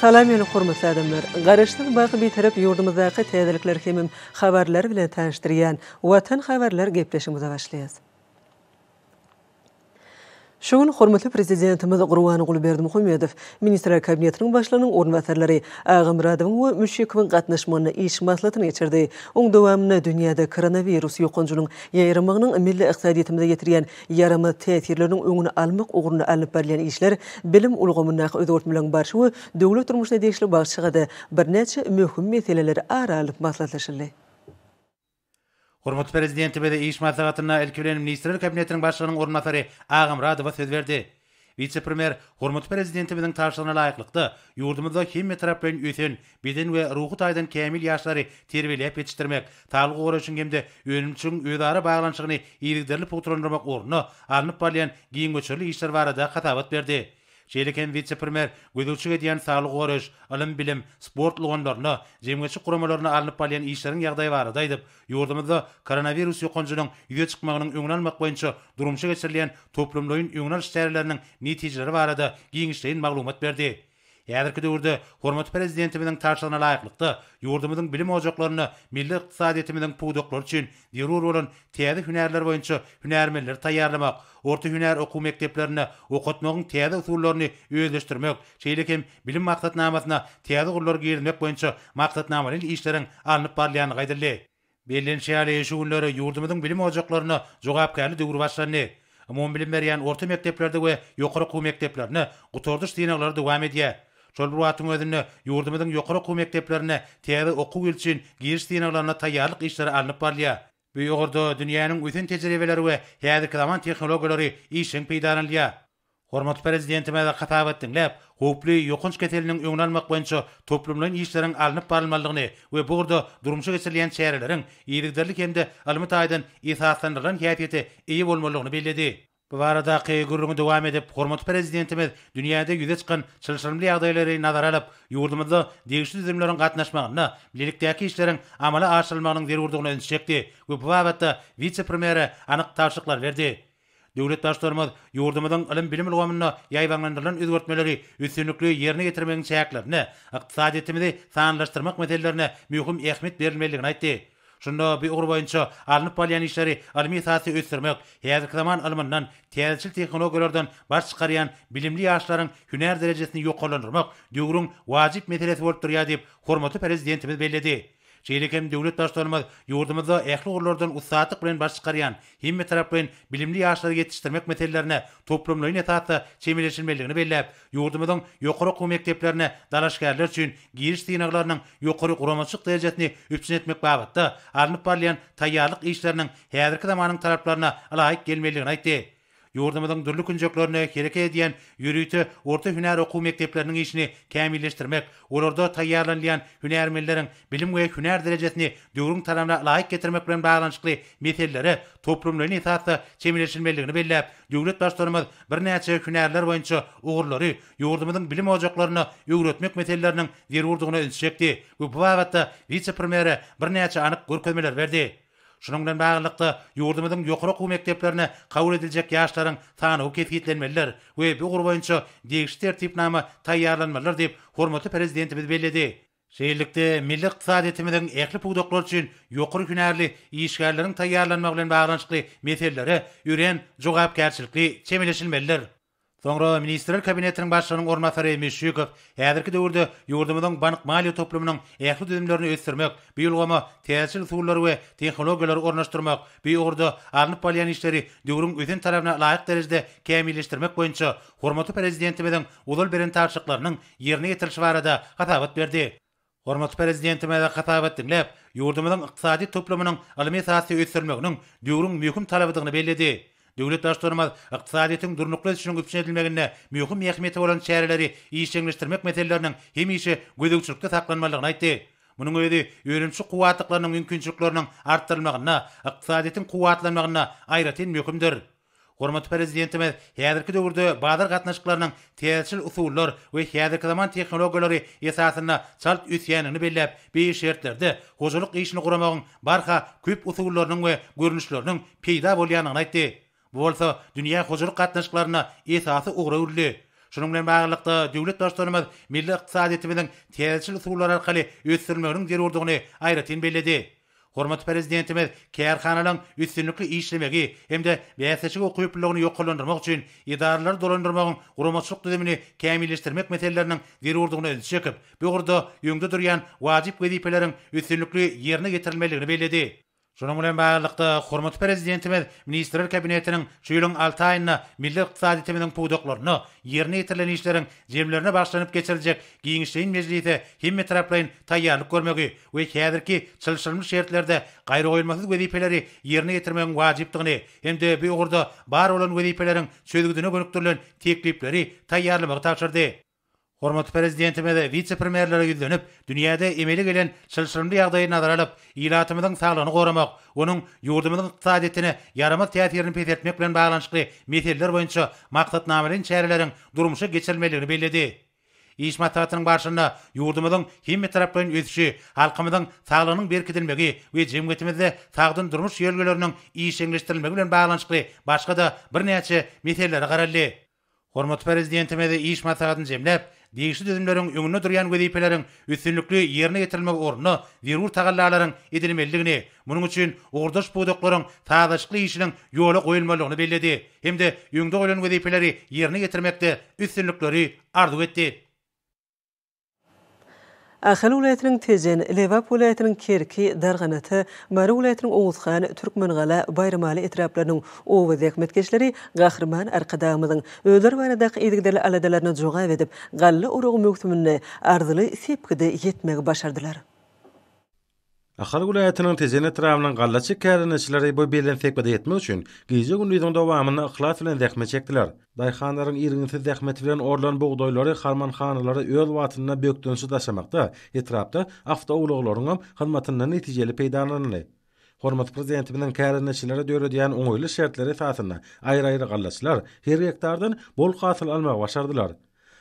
Salam meni hormatly adamlar! Garaşsyz baky Bitarap ýurdumyzdaky täzelikler hemem habarlar bilen tanyşdyrýan Watan habarlar gepleşigimize başlaýas. Şu gün hormatly Prezidentimiz Gurbanguly Berdimuhamedow Ministrler Kabinetiniň Başlygynyň orunbasarlary Agamyradowyň we Müşşikowyň gatnaşmagynda iş maslahatyny geçirdi. Oň dowamynda dünýäde koronawirus ýokanjynyň ýaýramagynyň milli ykdysadyýetimize ýetirýän ýaramaz täsirleriniň öňüni almak ugrunda alnyp barylýan işler, bilim ulgamyndaky özgertmeleriň barşy we döwlet durmuşyna degişli başga-da birnäçe möhüm meseleler ara alnyp maslahatlaşyldy. Hormatly Prezidentimiz iş maslahatynda ilki bilen Ministrler Kabinetiniň Başlygynyň orunbasary Agamyradowa söz berdi. Wise-premýer hormatly Prezidentimiziň tabşyrygyna laýyklykda, ýurdumyzda hemmetaraplaýyn ösen, beden we ruhy taýdan kämil ýaşlary terbiýeläp ýetişdirmek, saglygy goraýşyň hem-de önümçiligiň özara baglanyşygyny yzygiderli pugtalandyrmak ugrunda alnyp barylýan giň möçberli işler barada hasabat berdi. Şeýle hem wise-premýer gözegçilik edýän saglygy goraýyş, ylym-bilim, sport ulgamlarynda, jemgyýetçilik guramalarynda alnyp barylýan işleriň ýagdaýy barada aýdyp, ýurdumyzda koronawirus ýokanjynyň ýüze çykmagynyň öňüni almak boýunça durmuşa geçirilýän toplumlaýyn öňüni alyş çäreleriniň netijeleri barada giňişleýin maglumat berdi. Häzirki döwürde hormatly Prezidentimiziň tabşyrygyna laýyklykda, ýurdumyzyň bilim ojaklarynda milli ykdysadyýetimiziň pudaklary üçin zerur bolan täze hünärler boýunça hünärmenleri taýýarlamak, orta hünär okuw mekdeplerinde okatmagyň täze usullaryny özleşdirmek, şeýle hem bilim maksatnamasyna täze ugurlary girizmek boýunça maksatnamalaýyn işleriň alnyp barylýandygy aýdyldy. Bellenişi ýaly, şu günler ýurdumyzyň bilim ojaklarynda jogapkärli döwür başlandy. Umumybilim berýän orta mekdeplerde we ýokary okuw mekdeplerinde gutardyş synaglary dowam edýär. Şol bir wagtyň özünde, ýurdumyzyň ýokary okuw mekdeplerinde täze okuw ýyly üçin giriş synaglaryna taýýarlyk işleri alnyp barylýar. Bu ugurda dünýäniň ösen tejribeleri we häzirki zaman tehnologiýalary işjeň peýdalanylýar. Hormatly Prezidentimiz hasabat diňläp, howply ýokanç keseliniň öňüni almak boýunça toplumlaýyn işleriň alnyp barylmalydygyny we bu ugurda durmuşa geçirilýän çäreleriň yzygiderli hem-de ylmy taýdan esaslandyrylan häsiýete eýe bolmalydygyny belledi. Bu baradaky gürrüňi dowam edip, hormatly Prezidentimiz dünýäde ýüze çykan çylşyrymly ýagdaýlary nazara alyp, ýurdumyzda degişli düzümleriň gatnaşmagynda bilelikdäki işleriň amala aşyrylmagynyň zerurdygyna ünsi çekdi we bu babatda wise-premýere anyk tabşyryklary berdi. Döwlet Baştutanymyz ýurdumyzyň ylym-bilim ulgamynda ýaýbaňlandyrylan özgertmeleri üstünlikli ýerine ýetirmegiň çäklerinde ykdysadyýetimizi sanlylaşdyrmak meselelerine möhüm ähmiýet berilmelidigini aýtdy. Şunda bu ugur boýunça alnyp barylýan işleri ylmy esasda ösdürmek, häzirki zaman ylmyndan, täzeçil tehnologiýalardan baş çykarýan bilimli ýaşlaryň hünär derejesini ýokarlandyrmak döwrüň wajyp meselesi bolup durýar diýip, hormatly Prezidentimiz belledi. Şeýle hem döwlet Baştutanymyz ýurdumyzda ähli ugurlardan ussatlyk bilen baş çykarýan, hemmetaraplaýyn bilimli ýaşlary ýetişdirmek meselelerine toplumlaýyn esasda çemeleşilmelidigini belläp, ýurdumyzyň ýokary okuw mekdeplerine dalaşgärler üçin giriş synaglarynyň ýokary guramaçylyk derejesini üpjün etmek babatda alnyp barylýan taýýarlyk işleriniň häzirki zamanyň talaplaryna ylaýyk gelmelidigini aýtdy. Ýurdumyzyň dürli künjeklerinde hereket edýän ýörite orta hünär okuw mekdepleriniň işini kämilleşdirmek, olarda taýýarlanylýan hünärmenleriň bilim we hünär derejesini döwrüň talabyna laýyk getirmek bilen baglanyşykly meselelere toplumlaýyn esasda çemeleşilmelidigini belläp, döwlet Baştutanymyz birnäçe hünärler boýunça ugurlary ýurdumyzyň bilim ojaklarynda öwretmek meseleleriniň zerurdygyna ünsi çekdi we bu babatda wise-premýere birnäçe anyk görkezmeleri berdi. Şunuň bilen baglylykda, ýurdumyzyň ýokary okuw mekdeplerine kabul ediljek ýaşlaryň sanawy kesgitlenmelidir we bu ugur boýunça degişli tertipnama taýýarlanmalydyr diýip, hormatly Prezidentimiz belledi. Şeýlelikde, milli ykdysadyýetimiziň ähli pudaklary üçin ýokary hünärli işgärleriň taýýarlanmagy bilen baglanyşykly meselelere örän jogapkärçilikli çemeleşilmelidir. Soňra Ministrler Kabinetiniň Başlygynyň orunbasary Müşşikow häzirki döwürde ýurdumyzyň bank-maliýe toplumynyň ähli düzümlerini ösdürmek, bu ulgama täzeçil usullary we tehnologiýalary ornaşdyrmak, bu ugurda alnyp barylýan işleri döwrüň ösen talabyna laýyk derejede kämilleşdirmek boýunça hormatly Prezidentimiziň ozal beren tabşyryklarynyň ýerine ýetirilişi barada hasabat berdi. Hormatly Prezidentimiz hasabat diňläp, ýurdumyzyň ykdysady toplumynyň ylmy esasda ösdürilmeginiň döwrüň möhüm talabydygyny belledi. Döwlet Baştutanymyz ykdysadyýetiň durnukly ösüşiniň üpjün edilmeginde möhüm ähmiýeti bolan çäreleri işjeňleşdirmek meseleleriniň hemişe gözegçilikde saklanmalydygyny aýtdy. Munuň özi önümçilik kuwwatlyklarynyň mümkinçilikleriniň artdyrylmagynda, ykdysadyýetiň kuwwatlanmagynda aýratyn möhümdir. Hormatly Prezidentimiz häzirki döwürde bazar gatnaşyklarynyň täzeçil usullar we häzirki zaman tehnologiýalary esasynda çalt ösýändigini belläp, bu şertlerde hojalyk işini guramagyň barha köp usullarynyň we görnüşleriniň peýda bolýandygyny aýtdy. Bu bolsa dünýä hojalyk gatnaşyklarynda esasy ugra öwrüldi. Şunuň bilen baglylykda, döwlet Baştutanymyz milli ykdysadyýetimiziň täzeçil usullar arkaly ösdürilmeginiň zerurdygyny aýratyn belledi. Hormatly Prezidentimiz kärhanalaryň üstünlikli işlemegi hem-de bäsleşige ukyplylygyny ýokarlandyrmak üçin edaralary dolandyrmagyň guramaçylyk düzümini kämilleşdirmek meseleleriniň zerurdygyna ünsi çekip, bu ugurda öňde durýan wajyp wezipeleriň üstünlikli ýerine ýetirilmelidigini belledi. Şunuň bilen baglylykda, hormatly Prezidentimiz Ministrler Kabinetiniň şu ýylyň alty aýynda milli ykdysadyýetimiziň pudaklarynda ýerine ýetirilen işleriň jemlerine bagyşlanyp geçiriljek giňişleýin mejlise hemmetaraplaýyn taýýarlyk görmegi we häzirki çylşyrymly şertlerde gaýragoýulmasyz wezipeleri ýerine ýetirmegiň wajypdygyny hem-de bu ugurda bar bolan wezipeleriň çözgüdine gönükdirilen teklipleri taýýarlamagy tabşyrdy. Hormatly Prezidentimiz wise-premýerlere ýüzlenip, dünýäde emele gelen çylşyrymly ýagdaýy nazara alyp, ilatymyzyň saglygyny goramak, onuň ýurdumyzyň ykdysadyýetine ýaramaz täsirini peseltmek bilen baglanyşykly meseleler boýunça maksatnamalaýyn çäreleriň durmuşa geçirilmelidigini belledi. Iş maslahatynyň barşynda ýurdumyzyň hemmetaraplaýyn ösüşi, halkymyzyň saglygynyň berkidilmegi we jemgyýetimizde sagdyn durmuş ýörelgeleriniň işjeňleşdirilmegi bilen baglanyşykly başga-da birnäçe meselelere garaldy. Hormatly Prezidentimiz iş maslahatyny jemläp, degişli düzümleriň öňünde durýan wezipeleriň üstünlikli ýerine ýetirilmegi ugrunda zerur tagallalaryň edilmelidigini, munuň üçin ugurdaş pudaklaryň sazlaşykly işiniň ýola goýulmalydygyny belledi hem-de öňde goýlan wezipeleri ýerine ýetirmekde üstünlikleri arzuw etdi. Ahal welaýatynyň Tejen, Lebap welaýatynyň Kerki, Darganata, Mary welaýatynyň Oguzhan, Türkmengala, Baýramaly etraplarynyň oba zähmetkeşleri Gahryman Arkadagymyzyň özleri baradaky yzygiderli aladalaryna jogap edip, galla oragy möwsüminde arzyly sepgide ýetmegi başardylar. Ahal welaýatynyň Tejen etrabynyň gallaçy kärendeçileri bu belent sepgide ýetmek üçin gije-gündiziň dowamynda yhlas bilen zähmet çekdiler. Daýhanlaryň irginsiz zähmeti bilen orlan bugdaýlary harmanhanalara öz wagtynda bökdençsiz daşamakda etrapda awtoulaglaryňam hyzmatyndan netijeli peýdalanyldy. Hormatly Prezidentimiziň kärendeçilere döredýän oňaýly şertleri esasynda aýry-aýry gallaçylar her gektardan bol hasyl almagy başardylar.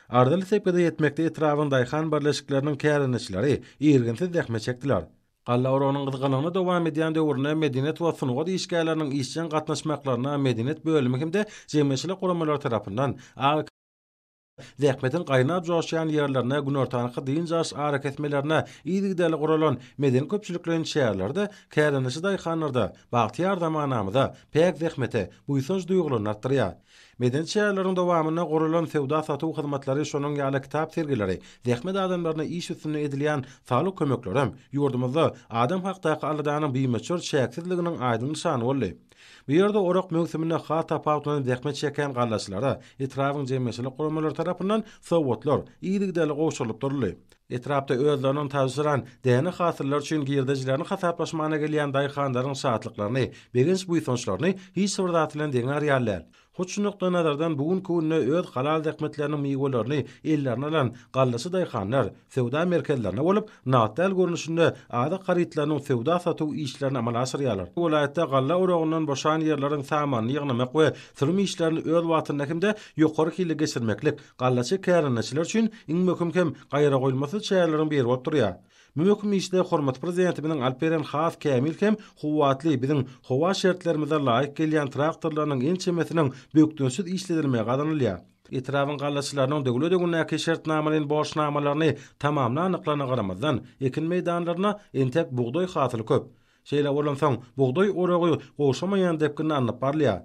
Arzyly sepgide ýetmekde etrabyň daýhan birleşikleriniň kärendeçileri irginsiz zähmet çekdiler. Galla oragynyň gyzgalaňly dowam edýän döwründe medeniýet we sungat işgärleriniň işjeň gatnaşmaklaryna medeniýet bölümi hem-de jemgyýetçilik guramalary tarapyndan ak zähmetiň gaýnap joşýan ýerlerine günortanky dynç alyş arakesmelerine yzygiderli guralan medeni-köpçülikleýin çärelerde kärendeçi daýhanlarda bagtyýar zamanamyza, päk zähmete buýsanç duýgularyny artdyrýar. Medeni çäreleriň dowamynda guralan söwda-satuw hyzmatlary, şonuň ýaly kitap sergileri, zähmet adamlaryna iş üstünde edilýän saglyk kömeklerem ýurdumyzda adam hakdaky aladanyň bimöçber çäksizliginiň aýdyň nyşany boldy. Bu ýerde orak möwsüminde has tapawutlanyp zähmet çekýän gallaçylara etrabyň jemgyýetçilik guramalary tarapyndan sowgatlar yzygiderli gowşurylyp duruldy. Etrapda özleriniň tabşyran däne hasyllary üçin girdejilerini hasaplaşmana gelýän daýhanlaryň şatlyklaryny, begenç-buýsançlaryny hiç bir zat bilen deňär ýaly däl. Hut şu nukdaýnazardan bu günki günde öz halal zähmetleriniň miwelerini ellerine alan gallaçy daýhanlar söwda merkezlerinde bolup, nagt däl görnüşinde azyk harytlarynyň söwda-satuw işlerini amala aşyrýarlar. Welaýatda galla oragyndan boşan ýerleriň samanyny ýygnamak we sürüm işlerini öz wagtynda hem-de ýokary hilli geçirmeklik Gallaçy kärendeçiler üçin iň möhüm hem gaýragoýulmasyz çäreleriň biri bolup durýar. Bu möhüm işde hormatly Prezidentimiziň alyp beren has kämil hem kuwwatly, biziň howa şertlerimize laýyk gelýän traktorlarynyň ençemesiniň bökdençsiz işledilmegi gazanylýar. Etrabyň gallaçylarynyň döwlet öňündäki şertnamalaýyn borçnamalaryny tamamlandyklaryna garamazdan, ekin meýdanlarynda entek bugdaý hasyly köp. Şeýle bolansoň, bugdaý oragy gowşamaýan depginde alnyp barylýar.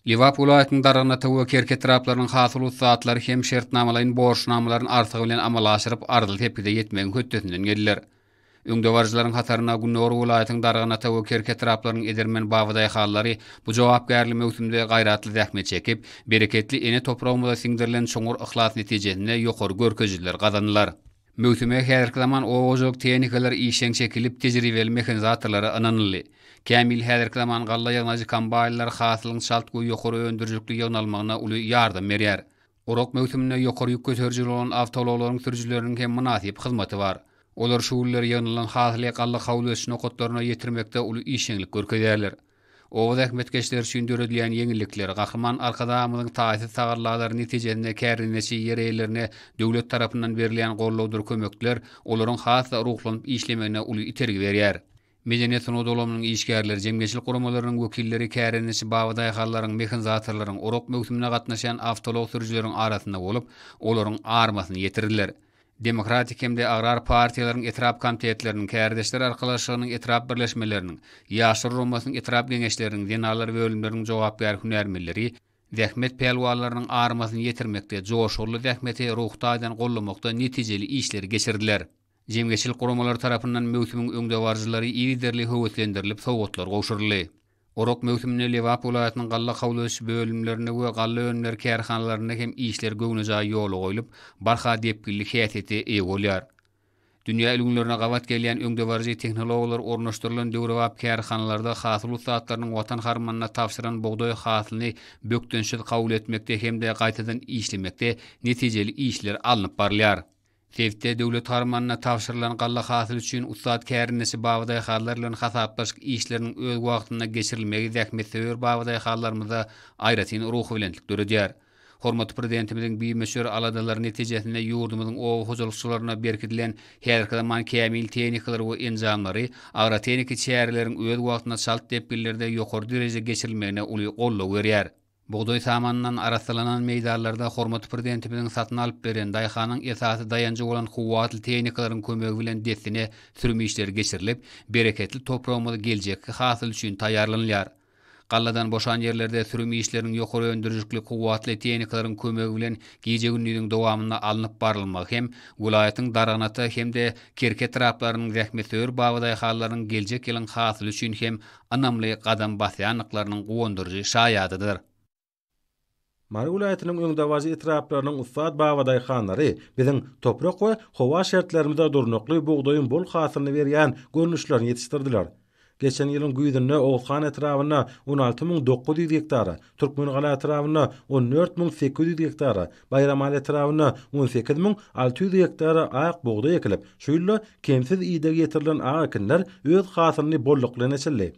Lebap welaýatynyň Darganata we Kerki etraplarynyň hasyl ussatlary hem şertnamalaýyn borçnamalaryny artygy bilen amala aşyryp, arzyly sepgide ýetmegiň hötdesinden geldiler. Öňdebaryjylaryň hatarynda gündogar welaýatyň Darganata we Kerki etraplarynyň edermen babadaýhanlary bu jogapkärli möwsümde gaýratly zähmet çekip, bereketli ene topragymyza siňdirilen çuňňur yhlas netijesinde ýokary görkezijileri gazandylar. Möwsüme häzirki zaman oba hojalyk tehnikalary işjeň çekilip, tejribeli mehanizatorlara ynanyldy. Kämil häzirki zaman galla ýygnaýjy kombaýnlar hasylyň çalt we ýokary öndürijilikli ýygnalmagyna uly ýardam berýär. Orak möwsüminde ýokary ýük göterijili bolan awtoulaglaryň sürüjileriniň hem mynasyp hyzmaty bar. Olar şu günler ýygnalan hasyly galla kabul ediş nokatlaryna ýetirmekde uly işjeňlik görkezýärler. Oba zähmetkeşleri üçin döredilýän ýeňillikler, Gahryman Arkadagymyzyň taýsyz tagallalary netijesinde kärendeçi ýer eýelerine döwlet tarapyndan berilýän gollawdyr kömekler olaryň has-da ruhlanyp işlemegine uly itergi berýär. Medeniýet-sungat ulgamynyň işgärleri, jemgyýetçilik guramalarynyň wekilleri kärendeçi babadaýhanlaryň, mehanizatorlaryň, orak möwsümine gatnaşýan awtoulag sürüjileriň arasynda bolup, olaryň armasyny ýetirdiler. Demokratik hem-de Agrar partiýalaryň etrap komitetleriniň, Kärdeşler arkalaşygynyň etrap birleşmeleriniň, Ýaşlar guramasynyň etrap geňeşleriniň, zenanlar bölümleriniň jogapkär hünärmenleri zähmet pälwanlarynyň armasyny ýetirmekde, joşgunly zähmeti ruhy taýdan goldamakda netijeli işleri geçirdiler. Jemgyýetçilik guramalary tarapyndan möwsümiň öňdebaryjylary yzygiderli höweslendirilip sowgatlar gowşuryldy. Orak möwsüminde Lebap welaýatynyň galla kabul ediş bölümlerinde we galla önümleri kärhanalarynda hem işler göwnejaý ýola goýlup, barha depginli häsiýete eýe bolýar. Dünýä ülňülerine gabat gelýän öňdebaryjy tehnologiýalar ornaşdyrylan döwrebap kärhanalarda hasyl ussatlarynyň Watan harmanyna tabşyran bugdaý hasylyny bökdençsiz kabul etmekde hem-de gaýtadan işlemekde netijeli işler alnyp barylýar. Sebitde döwlet harmanyna tabşyrylan galla hasyly üçin ussat kärendeçi babadaýhanlar bilen hasaplaşyk işleriniň öz wagtynda geçirilmegi zähmetsöýer babadaýhanlarymyzda aýratyn ruhubelentlik döredýär. Hormatly Prezidentimiziň bimöçber aladalary netijesinde ýurdumyzyň oba hojalykçylaryna berkidilen häzirki zaman kämil tehnikalary we enjamlary agrotehniki çäreleriň öz wagtynda çalt depginlerde ýokary derejede geçirilmegine uly goldaw berýär. Bugdaý samanyndan arassalanan meýdanlarda hormatly Prezidentimiziň satyn alyp beren, daýhanyň esasy daýanjy bolan kuwwatly tehnikalaryň kömegi bilen dessine sürüm işleri geçirilip, bereketli topragymyz geljekki hasyl üçin taýýarlanylýar. Galladan boşan ýerlerde sürüm işleriniň ýokary öndürijilikli kuwwatly tehnikalaryň kömegi bilen gije-gündiziň dowamynda alnyp barylmagy hem welaýatyň Darganata hem-de Kerki etraplarynyň zähmetsöýer babadaýhanlarynyň geljek ýylyň hasyly üçin hem ynamly gadam basýandyklarynyň guwandyryjy şaýadydyr. Mary welaýatynyň öňdebaryjy etraplarynyň ussat babadaýhanlary biziň toprak we howa şertlerimize durnukly bugdaýyň bol hasylyny berýän görnüşlerini ýetişdirdiler. Geçen ýylyň güýzünde Oguzhan etrabynda 16 900 gektara, Türkmengala etrabynda 14 800 gektara, Baýramaly etrabynda 18 600 gektara ak bugdaý ekilip, şu ýylda Kemsiz ideg ýetirilen ak ekinler öz hasylyny bolluk bilen eçildi.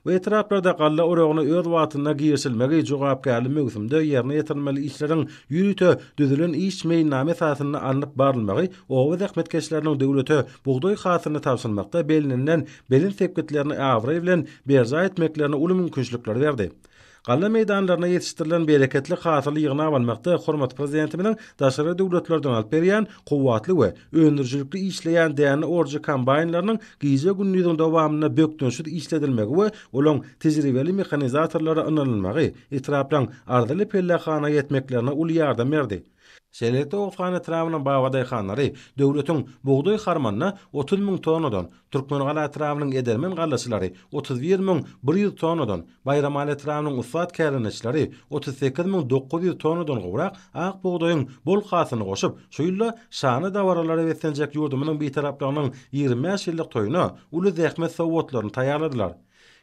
Bu etraplarda galla oragyna öz wagtynda girişilmegi jogapkärli möwsümde ýerine ýetirilmeli işleriň ýörite düzülen iş meýilnama esasynda alnyp barylmagy oba zähmetkeşleriniň döwlete bugdaý hasylyny tabşyrmakda bellenilen belent sepgitlerini abraý bilen berjaý etmeklerine uly mümkinçilikleri berdi. Galla meýdanlarynda ýetişdirilen bereketli hasyly ýygnap almakda hormatly Prezidentimiziň daşary döwletlerden alyp berýän kuwwatly we öndürijilikli işleýän däne orujy kombaýnlarynyň gije-gündiziň dowamynda bökdençsiz işledilmegi we olaň tejribeli mehanizatorlara ynanylmagy etraplaryň arzyly pellehana ýetmeklerine uly ýardam berdi. Şeýlelikde, Oguzhan etrabynyň babadaýhanlary döwletiň bugdaý harmanyna 30 müň tonnadan, Türkmengala etrabynyň edermen gallaçylary 31 100 tonnadan, Baýramaly etrabynyň ussat kärendeçileri 38 900 tonnadan gowrak ak bugdaýyň bol hasylyny goşup, şu ýylda şanly dabaralara beslenjek ýurdumyzyň Bitaraplygynyň 25 ýyllyk toýuna uly zähmet sowgatlaryny taýýarladylar.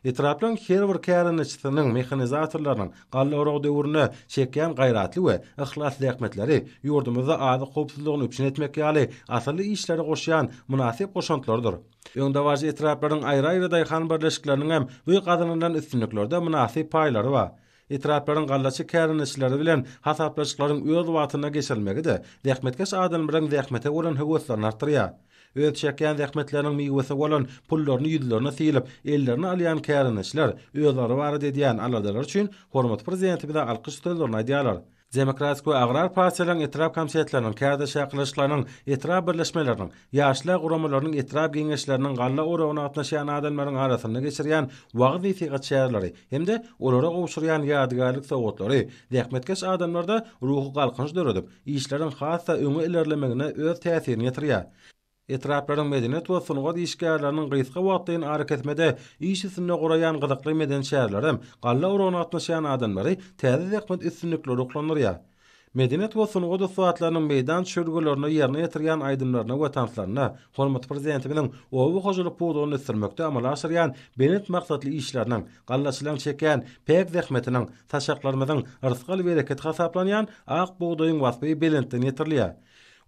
Etraplaryň her bir kärendeçisiniň, mehanizatorlarynyň galla oragy döwründe çekýän gaýratly we yhlasly zähmetleri ýurdumyzda azyk howpsuzlygyny üpjün etmek ýaly asylly işlere goşýan mynasyp goşantlarydyr. Öňdebaryjy etraplaryň aýry-aýry daýhan birleşikleriniň hem bu gazanylan üstünliklerde mynasyp paýlary bar. Etraplaryň gallaçy kärendeçileri bilen hasaplaşyklaryň öz wagtynda geçirilmegi-de zähmetkeş adamlaryň zähmete bolan höweslerini artdyrýar. Öz çekýän zähmetleriniň miwesi bolan pullaryny ýüzlerine sylyp, ellerine alýan kärendeçiler özleri barada edýän aladalary üçin hormatly Prezidentimize alkyş sözlerini aýdýarlar. Demokratik we Agrar partiýalaryň etrap komitetleriniň, kärdeş arkalaşyklarynyň etrap birleşmeleriniň, ýaşlar guramalarynyň etrap geňeşleriniň galla oragyna gatnaşýan adamlaryň arasynda geçirýän wagyz-nesihat çäreleri hem-de olara gowşurýan ýadygärlik sowgatlary zähmetkeş adamlarda ruhy galkynyş döredip, işleriň has-da öňe ilerlemegine öz täsirini ýetirýär. Etraplaryň medeniýet we sungat işgärleriniň gysga wagtlaýyn arakesmede iş üstünde guraýan gyzykly medeni çärelerem galla oragyna gatnaşýan adamlary täze zähmet üstünlikleri ruhlandyrýar. Medeniýet we sungat ussatlarynyň meýdan düşelgelerinde ýerine ýetirýän aýdymlaryna we tanslaryna hormatly Prezidentimiziň oba hojalyk pudagyny ösdürmekde amala aşyrýan belent maksatly işleriniň, gallaçylaryň çekýän päk zähmetiniň, saçaklarymyzyň rysgal-bereketi hasaplanýan ak bugdaýyň waspy belentden ýetirilýär.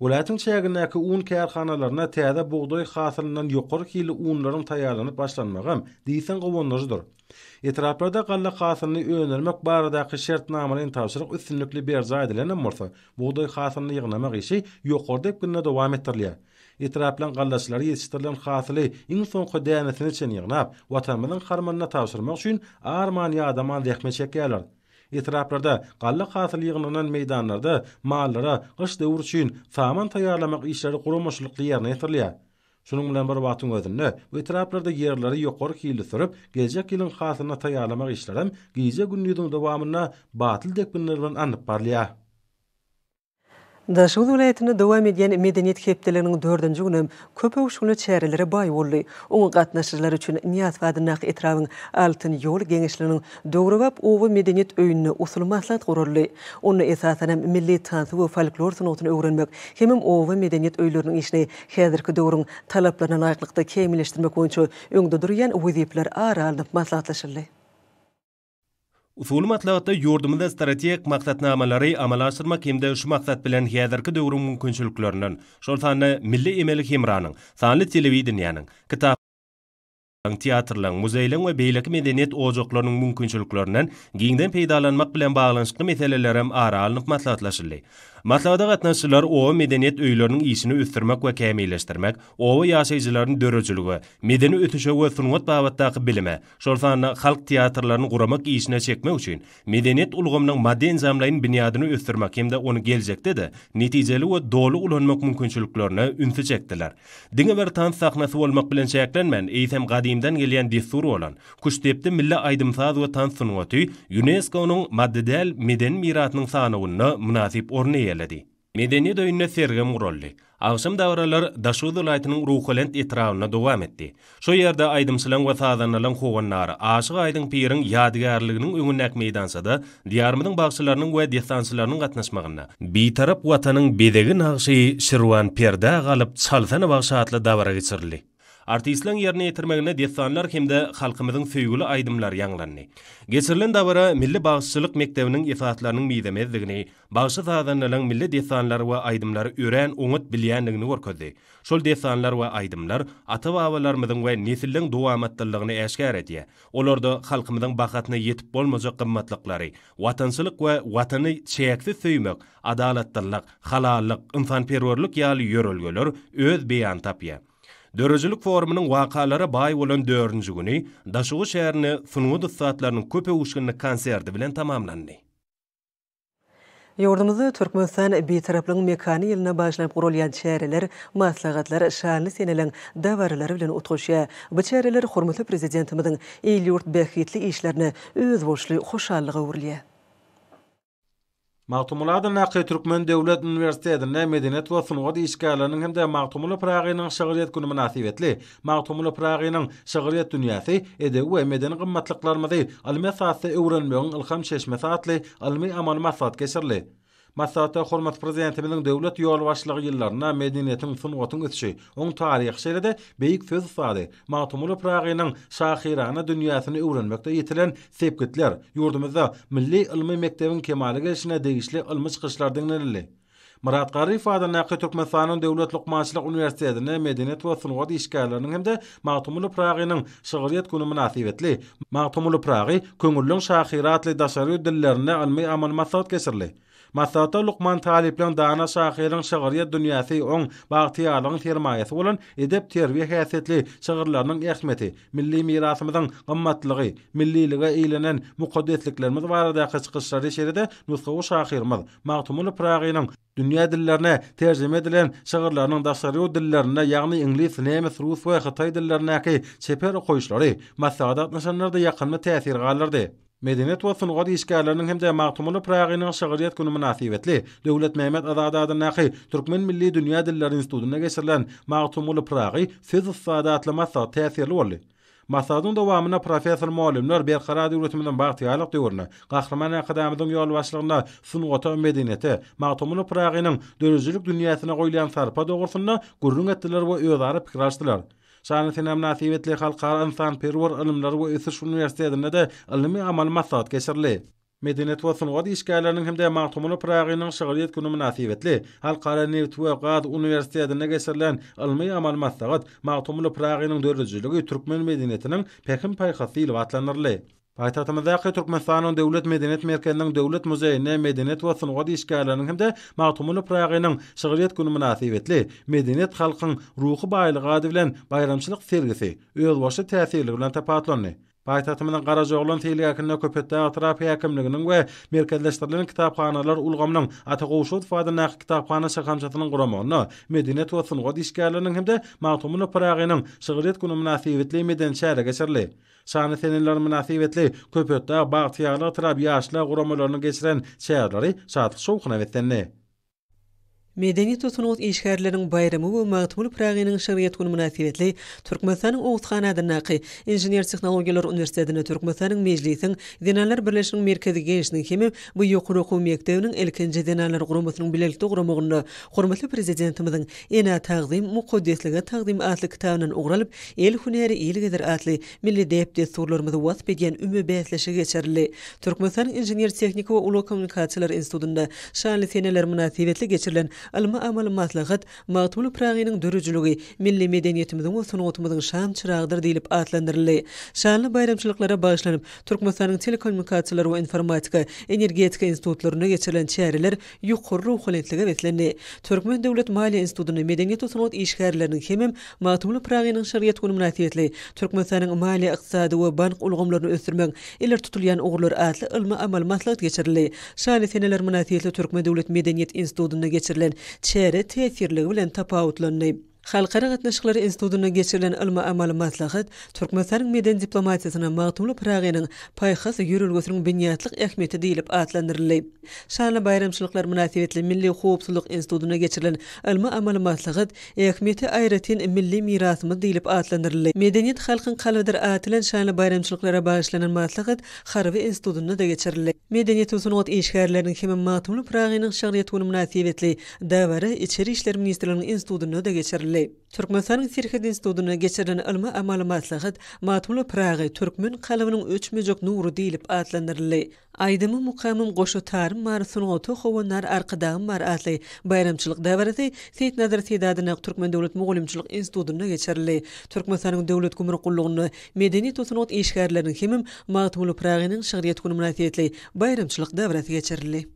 Welaýatyň çägindäki un kärhanalarynda täze bugdaý hasylyndan ýokary hilli unlaryň taýýarlanyp başlanmagam diýseň guwandyryjydyr. Etraplarda galla hasylyny öndürmek baradaky şertnamalaýyn tabşyryk üstünlikli berjaý edilenem bolsa, bugdaý hasylyny ýygnamak işi ýokary depginde dowam etdirilýär. Etraplaryň gallaçylary ýetişdirilen hasyly iň soňky dänesine çenli ýygnap, Watanymyzyň harmanyna tabşyrmak üçin arman-ýadaman zähmet çekýärler. Etraplarda galla hasyly ýygnanan meýdanlarda mallara gyş döwri üçin saman taýýarlamak işleri guramaçylykly ýerine ýetirilýär. Şunuň bilen bir wagtyň özünde, bu etraplarda ýerleri ýokary hilli sürüp, geljek ýylyň hasylyna taýýarlamak işlerem gije-gündiziň dowamynda batly depginler bilen alnyp barylýar. Daşoguz welaýatynda dowam edýän Medeniýet hepdeliginiň dördünji günem köp öwüşginli çärelere baý boldy. Oňa gatnaşyjylar üçin Nyýazow adyndaky etrabyň Altyn ýol geňeşliginiň döwrebap oba medeniýet öýünde usuly maslahat guraldy. Onda esasanam milli tansy we folklor sungatyny öwrenmek hemem oba medeniýet öýleriniň işini häzirki döwrüň talaplaryna laýyklykda kämilleşdirmek boýunça öňde durýan wezipeler ara alnyp maslahatlaşyldy. Usuly maslahatda ýurdumyzda strategik maksatnamalary amala aşyrmak hem-de şu maksat bilen häzirki döwrüň mümkinçiliklerinden, şol sanda milli emeli hemranyň, sanly telewideniýäniň, kitaphanalaryň, teatrlaryň, muzeýleriň we beýleki medeniýet ojaklarynyň mümkinçiliklerinden giňden peýdalanmak bilen baglanyşykly meselelerem ara alnyp maslahatlaşyldy. Maslahata gatnaşyjylar oba medeniýet öýleriniň işini ösdürmek we kämilleşdirmek, oba ýaşaýjylaryny döredijilige, medeni ösüşe we sungat babatdaky bilime, şol sanda halk teatrlaryny guramak işine çekmek üçin medeniýet ulgamynyň maddy-enjamlaýyn binýadyny ösdürmek hem-de ony geljekde-de netijeli we doly ulanmak mümkinçiliklerine ünsi çekdiler. Diňe bir tans sahnasy bolmak bilen çäklenmän, eýsem gadymdan gelýän dessur bolan Küştdepdi milli aýdym-saz we tans sungaty ÝUNESKO-nyň maddy däl medeni mirasynyň sanawynda mynasyp orun eýeledi. Medeniýet öýünde sergem guraldy. Agşam dabaralar Daşoguz welaýatynyň Ruhubelent etrabynda dowam etdi. Şo ýerde aýdymçylaryň we sazandalaryň howandary Aşyk Aýdyň piriň ýadygärliginiň öňündäki meýdançada Diýarymyzyň bagşylarynyň we dessançylarynyň gatnaşmagynda Bitarap Watanyň bezegi nagşy Şirwan perdä galyp çalsana bagşy atly dabara geçirildi. Artistleriň ýerine ýetirmeginde dessanlar hem-de halkymyzyň söýgüli aýdymlary ýaňlandy. Geçirilen dabara milli bagşyçylyk mekdebiniň esaslarynyň mizemezdigini, bagşy-sazandalaryň milli dessanlary we aýdymlary örän oňat bilýändigini görkezdi. Şol dessanlar we aýdymlar ata-babalarymyzyň we nesilleň dowamatlylygyny äşgär edýär. Olarda halkymyzyň bahasyna ýetip bolmajak gymmatlyklary, watançylyk we Watany çäksiz söýmek, adalatlylyk, halallyk, ynsanperwerlik ýaly ýörelgeler öz beýanyny tapýar. Döredijilik forumynyň wakalara baý bolan dördünji güni Daşoguz şäherinde sungat ussatlarynyň köp öwüşginli konserti bilen tamamlandy. Ýurdumyzda Türkmenistan Bitaraplygyň mekany ýylyna bagyşlanyp guralýan çäreler, maslahatlar şanly seneleriň dabaralary bilen utgaşýar. Bu çäreler hormatly Prezidentimiziň il-ýurt bähbitli işlerine özboluşly hoşallyga öwrülýär. Magtymguly adyndaky Türkmen döwlet uniwersitetinde Medeniýet we sungat işgärleriniň hem-de Magtymguly Pyragynyň şygryýet güni mynasybetli Magtymguly Pyragynyň şygryýet dünýäsi, edebi we medeni gymmatlyklarymyzy ylmy esasda öwrenmegiň ylham çeşmesi atly ylmy-amaly maslahat geçirildi. Maslahatda hormatly Prezidentimiziň döwlet ýolbaşçylygy ýyllarynda medeniýetiň, sungatyň ösüşi, oň taryhy, şeýle-de beýik söz ussady Magtymguly Pyragynyň şahyrana dünýäsini öwrenmekde ýetilen sepgitler, ýurdumyzda milli ylmy mekdebiň kemala gelşine degişli ylmy çykyşlar diňlenildi. Myrat Garryýew adyndaky Türkmenistanyň Döwlet lukmançylyk uniwersitetinde Medeniýet we sungat işgärleriniň hem-de Magtymguly Pyragynyň şygryýet güni mynasybetli Magtymguly Pyragy, köňülleň şahyry atly daşary ýurt dillerinde ylmy-amaly maslahat geçirildi. Maslahatda lukman talyplaryň dana şahyryň şygryýet dünýäsi, oň bagtyýarlygyň sermaýasy bolan edep-terbiýe häsiýetli şygyrlarynyň ähmiýeti, milli mirasymyzyň gymmatlygy, millilige eýlenen mukaddesliklerimiz baradaky çykyşlary şeýle-de nusgawy şahyrymyz Magtymguly Pyragynyň dünýä dillerine terjime edilen şygyrlarynyň daşary ýurt dillerinde, ýagny iňlis, nemes, rus we hytaý dillerindäki çeper okaýyşlary maslahata gatnaşanlarda ýakymly täsir galdyrdy. Medeniýet we sungat işgärleriniň hem-de Magtymguly Pyragynyň şygryýet güni mynasybetli Döwletmämmet Azady adyndaky Türkmen milli dünýä dilleri institutynda geçirilen Magtymguly Pyragy, söz ussady atly maslahat täsirli boldy. Maslahatyň dowamynda professor-mugallymlar Berkarar döwletimiziň bagtyýarlyk döwründe Gahryman Arkadagymyzyň ýolbaşçylygynda sungata, medeniýete, Magtymguly Pyragynyň döredijilik dünýäsine goýulýan sarpa dogrusynda gürrüň etdiler we özara pikir alyşdylar. Şanly sene mynasybetli Halkara ynsanperwer ylymlary we ösüş uniwersitetinde-de ylmy-amaly maslahat geçirildi. Medeniýet we sungat işgärleriniň hem-de Magtymguly Pyragynyň şygryýet güni mynasybetli Halkara nebit we gaz uniwersitetinde geçirilen ylmy-amaly maslahat Magtymguly Pyragynyň döredijiligi türkmen medeniýetiniň pähim-paýhasy diýlip atlandyryldy. Paýtagtymyzdaky Türkmenistanyň Döwlet medeniýet merkeziniň Döwlet muzeýinde medeniýet we sungat işgärleriniň hem-de Magtymguly Pyragynyň şygryýet güni mynasybetli Medeniýet halkyň ruhy baýlygy ady bilen baýramçylyk sergisi özboluşly täsirligi bilen tapawutlandy. Paýtagtymyzyň Garajaoglan seýilgähinde Köpetdag etrap häkimliginiň we Merkezleşdirilen kitaphanalar ulgamynyň Ata Gowşudow adyndaky kitaphana şahamçasynyň guramagynda medeniýet we sungat işgärleriniň hem-de Magtymguly Pyragynyň şygryýet güni mynasybetli medeni çäre geçirildi. Şanly seneler mynasybetli Köpetdag Bagtyýarlyk etrap Ýaşlar guramalarynyň geçiren çäreleri şatlyk-şowhuna beslendi. Medeniýet we sungat işgärleriniň baýramy we Magtymguly Pyragynyň şygryýet güni mynasybetli Türkmenistanyň Oguz han adyndaky Inžener-tehnologiýalar uniwersitetinde Türkmenistanyň Mejlisiň Zenanlar birleşiginiň Merkezi Geňeşiniň hemem bu ýokary okuw mekdebiniň ilkinji Zenanlar guramasynyň bilelikde guramagynda hormatly Prezidentimiziň Enä tagzym, mukaddeslige tagzym atly kitabyndan ugur alyp, El hünäri il gezer atly milli däp-dessurlarymyzy wasp edýän üme bäsleşigi geçirildi. Türkmenistanyň Inžener-tehniki we ulag kommunikasiýalary institutynda şanly seneler mynasybetli geçirilen ylmy-amaly maslahat Magtymguly Pyragynyň döredijiligi milli medeniýetimiziň we sungatymyzyň şam çyragydyr diýlip atlandyryldy. Şanly baýramçylyklara bagyşlanyp, Türkmenistanyň Telekommunikasiýalar we informatika, Energetika institutlarynda geçirilen çäreler ýokary ruhubelentlige beslendi. Türkmen döwlet maliýe institutynda medeniýet we sungat işgärleriniň hemem Magtymguly Pyragynyň şygryýet güni mynasybetli Türkmenistanyň maliýe-ykdysady we bank ulgamlaryny ösdürmegiň ileri tutulýan ugurlary atly ylmy-amaly maslahat geçirildi. Şanly seneler mynasybetli Türkmen döwlet medeniýet institutynda geçirilen çäre täsirliligi bilen tapawutlandy. Halkara gatnaşyklary institutynda geçirilen ylmy-amaly maslahat Türkmenistanyň medeni diplomatiýasynda Magtymguly Pyragynyň paýhas ýörelgesiniň binýatlyk ähmiýeti diýlip atlandyryldy. Şanly baýramçylyklar mynasybetli Milli howpsuzlyk institutynda geçirilen ylmy-amaly maslahat Ähmiýeti aýratyn milli mirasymyz diýlip atlandyryldy. Medeniýet halkyň kalbydyr ady bilen şanly baýramçylyklara bagyşlanan maslahat Harby institutynda-da geçirildi. Medeniýet we sungat işgärleriniň hemem Magtymguly Pyragynyň şygryýet güni mynasybetli Dabara Içeri işler ministrliginiň institutynda-da geçirildi. Türkmenistanyň Serhet institutynda geçirilen ylmy-amaly maslahat Magtymguly Pyragy, türkmen kalbynyň öçmejek nury diýlip atlandyryldy. Aýdymym mukamym goşa tarym bar sungata howandar Arkadagym bar atly baýramçylyk dabarasy Seýitnazar Seýdi adyndaky Türkmen döwlet mugallymçylyk institutynda geçirildi. Türkmenistanyň Döwlet gümrük gullugynda medeniýet we sungat işgärleriniň hemem Magtymguly Pyragynyň şygryýet güni mynasybetli baýramçylyk dabarasy geçirildi.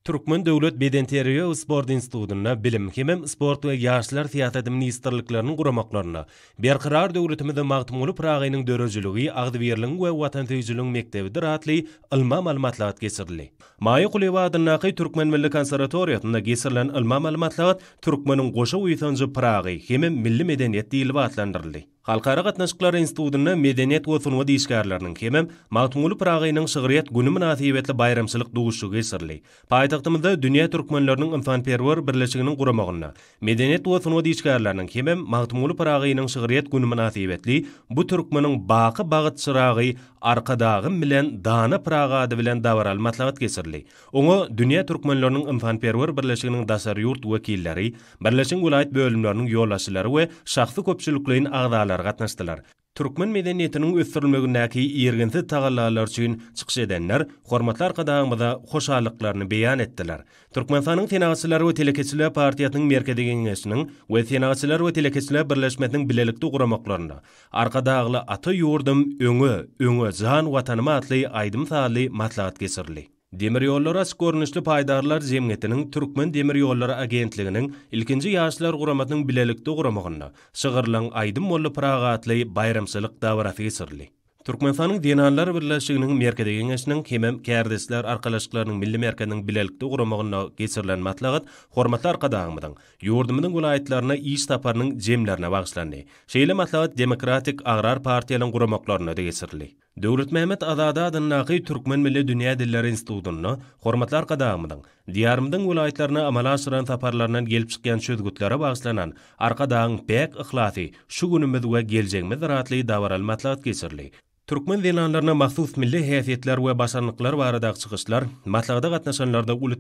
Türkmen döwlet bedenterbiýe we sport institutynda Bilim hemem Sport we ýaşlar syýasaty ministrlikleriniň guramaklarynda Berkarar döwletimizde Magtymguly Pyragynyň döredijiligi agzybirligiň we watansöýüjiligiň mekdebidir atly ylmy-amaly maslahat geçirildi. Maýa Kulyýewa adyndaky Türkmen milli konserwatoriýasynda geçirilen ylmy-amaly maslahat Türkmeniň goşa buýsanjy Pyragy hemem milli medeniýet diýlip atlandyryldy. Halkara gatnaşyklary institutynda medeniýet we sungat işgärleriniň hemem Magtymguly Pyragynyň şygryýet güni mynasybetli baýramçylyk duşuşygy geçirildi. Paýtagtymyzda Dünýä türkmenleriniň ynsanperwer birleşiginiň guramagynda medeniýet we sungat işgärleriniň hemem Magtymguly Pyragynyň şygryýet güni mynasybetli Bu türkmeniň baky bagt çyragy Arkadagym bilen dana Pyragy ady bilen dabaraly maslahat geçirildi. Oňa Dünýä türkmenleriniň ynsanperwer birleşiginiň daşary ýurt wekilleri, birleşigiň welaýat bölümleriniň ýolbaşçylary we şahsy köpçülikleýin agzalary gatnaşdylar. Türkmen medeniýetiniň ösdürilmegindäki irginsiz tagallalar üçin çykyş edenler hormatly Arkadagymyza hoşallyklaryny beýan etdiler. Türkmenistanyň Senagatçylar we telekeçiler partiýasynyň Merkezi Geňeşiniň we Senagatçylar we telekeçiler birleşmesiniň bilelikde guramaklarynda Arkadagly ata ýurdum öňe, öňe jan Watanym atly aýdym-sazly maslahat geçirildi. Demir ýollary açyk görnüşli paýdarlar jemgyýetiniň Türkmen demir ýollary agentliginiň Ilkinji ýaşlar guramasynyň bilelikde guramagynda Şygyrlaň aýdym boldy Pyragy atly baýramçylyk dabarasy geçirildi. Türkmenistanyň Zenanlar birleşiginiň Merkezi Geňeşiniň hemem Kärdeşler arkalaşyklarynyň Milli merkeziniň bilelikde guramagynda geçirilen maslahat hormatly Arkadagymyzyň ýurdumyzyň welaýatlaryna iş saparynyň jemlerine bagyşlandy. Şeýle maslahat Demokratik agrar partiýalaryň guramaklarynda-da geçirildi. Döwletmämmet Azady adyndaky Türkmen milli dünýä dilleri institutynda hormatly Arkadagymyzyň Diýarymyzyň welaýatlaryna amala aşyran saparlaryndan gelip çykýan çözgütlere bagyşlanan Arkadagyň päk yhlasy şu günümiz we geljegimizdir atly dabaraly maslahat geçirildi. Türkmen zenanlaryna mahsus milli häsiýetler we başarnyklar baradaky çykyşlar maslahata gatnaşanlarda uly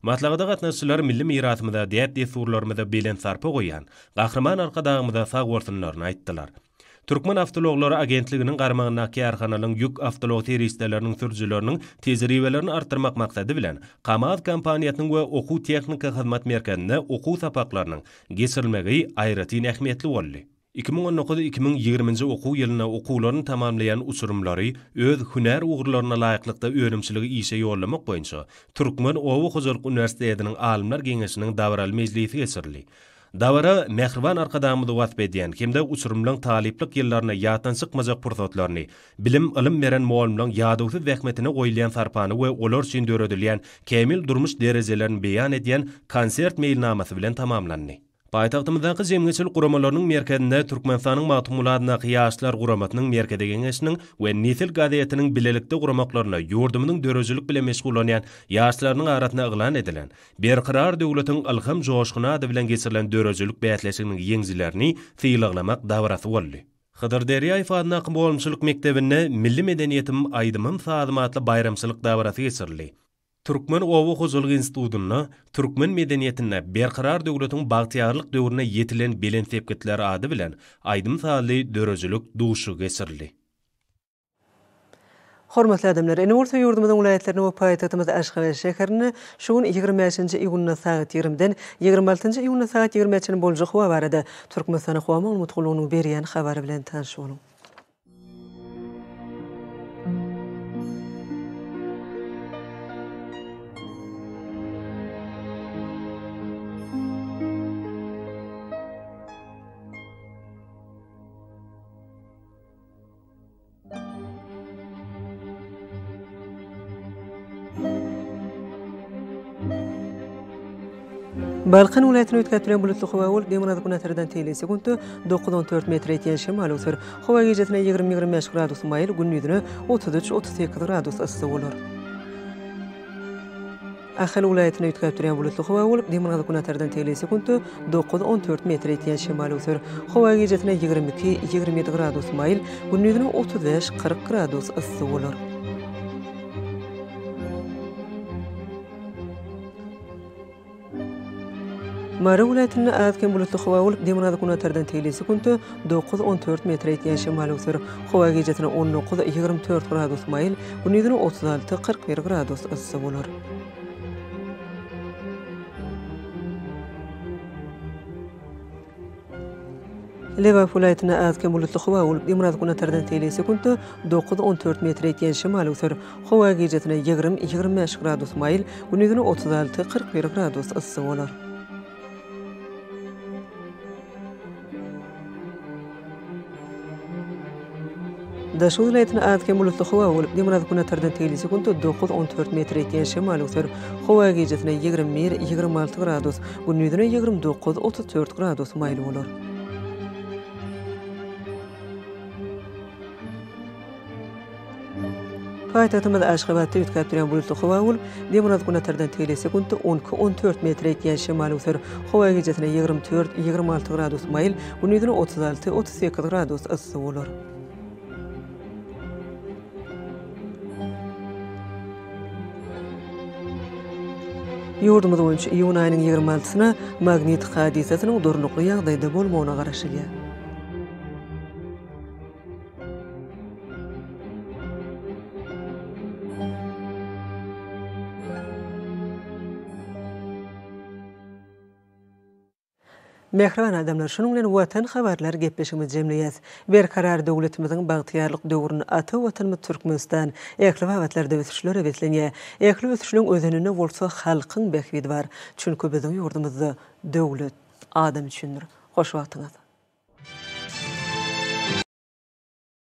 Maslahata gatnaşyjylar milli mirasymyza, däp-dessurlarymyza belent sarpa goýýan Gahryman Arkadagymyza sagbolsunlaryny aýtdylar. Türkmen awtoulaglary agentliginiň garamagyndaky kärhanalaryň ýük awtoulag serişdeleriniň sürüjileriniň tejribelerini artdyrmak maksady bilen, KAMAZ kompaniýasynyň we Okuw-tehniki hyzmat merkezinde okuw sapaklarynyň geçirilmegi aýratyn ähmiýetli boldy. 2019 2020-nji okuw ýylynda okuwlaryny tamamlaýan uçurymlary öz hünär ugurlaryna laýyklykda önümçiligi işe ýollamak boýunça Türkmen oba hojalyk uniwersitetiniň alymlar geňeşiniň dabaraly mejlisi geçirildi. Dabara mähriban Arkadagymyzy wasp edýän hem-de uçurymlaryň talyplyk ýyllaryny ýatdan çykmajak pursatlaryny, bilim, ylym beren mugallymlaryň ýadawsyz zähmetine goýulýan sarpany we olar üçin döredilýän kämil durmuş derejelerini beýan edýän konsert meýilnamasy bilen tamamlandy. Paýtagtymyzdaky Jemgyýetçilik guramalarynyň merkezinde Türkmenistanyň Magtymguly adyndaky Ýaşlar guramasynyň Merkezi Geňeşiniň we Nesil gazetiniň bilelikde guramaklarynda ýurdumyzyň döredijilik bilen meşgullanýan ýaşlarynyň arasynda yglan edilen Berkarar döwletiň ylham joşguny ady bilen geçirilen döredijilik bäsleşiginiň ýeňijilerini sylaglamak dabarasy boldy. Hydyr Derýaýew adyndaky mugallymçylyk mekdebinde Milli medeniýetim, aýdymym-sazym atly baýramçylyk dabarasy geçirildi. Türkmen oba hojalyk institutynda Türkmen medeniýetinde Berkarar döwletiň bagtyýarlyk döwründe ýetilen belent sepgitler ady bilen aýdym-sazly döredijilik duşuşygy geçirildi. Hormatly adamlar, indi bolsa ýurdumyzyň welaýatlarynda we paýtagtymyz Aşgabat şäherinde şu gün 25-nji iýunda sagat 20-den 26-njy iýunda sagat 20-ä çenli boljak howa barada Türkmenistanyň Howa maglumat gullugynyň berýän habary bilen tanyş boluň. Balkan welaýatyny üýtgäp duran bulutly howa bolup, demirgazyk günortadan teýli sekuntda 9-14 metre ýetýän şemal öwser. Howa gijesine 20-25 gradus maýyl, gündizine 33-38 gradus yssy bolar. Ahal welaýatynda üýtgäp durýan bulutly howa bolup, demirgazyk-günortadan tegelek sekuntda 9-14 metre ýetýän şemal öwser. Howa gijesine 22, 27 gradus maýyl, gündizine 35, 40 gradus yssy bolar. Mary welaýatynda az-kem bulutly howa bolup, demirgazyk-günortadan tegelek sekuntda 9-14 metre ýetýän şemal öwser. Howa gijesine 19, 24 gradus maýyl, gündizine 36, 41 gradus yssy bolar. Lebap welaýatynda az-kem bulutly howa bolup, demirgazyk-günortadan tegelek sekuntda 9-14 metre ýetýän şemal öwser. Howa gijesine 20, 25 gradus maýyl, gündizine 36, 41 gradus yssy bolar. Daşoguz welaýatynda az-kem bulutly howa bolup, demirgazyk-günortadan tegelek sekuntda 9-14 metre ýetýän şemal öwser. Howa gijesine 21, 26 gradus, gündizine 29, 34 gradus maýyl bolar. Paýtagtymyz Aşgabatda üýtgäp durýan bulutly howa bolup, demirgazyk-günortadan tegelek sekuntda 12, 14 metre ýetýän şemal öwser. Howa gijesine 24, 26 gradus maýyl, gündizine 36, 38 gradus yssy bolar. Ýurdumyz boýunça iýun aýynyň 26-syna magnit hadysasynyň durnukly ýagdaýda bolmagyna garaşylýar. Mähriban adamlar, şunuň bilen Watan habarlar gepleşigimizi jemleýäs. Berkarar döwletimiziň bagtyýarlyk döwründe ata Watanymyz Türkmenistan ähli babatlarda ösüşlere beslenýär. Ähli ösüşleň özeninde bolsa halkyň bähbidi bar. Çünki biziň ýurdumyzda döwlet adam üçindir. Hoş wagtyňyz!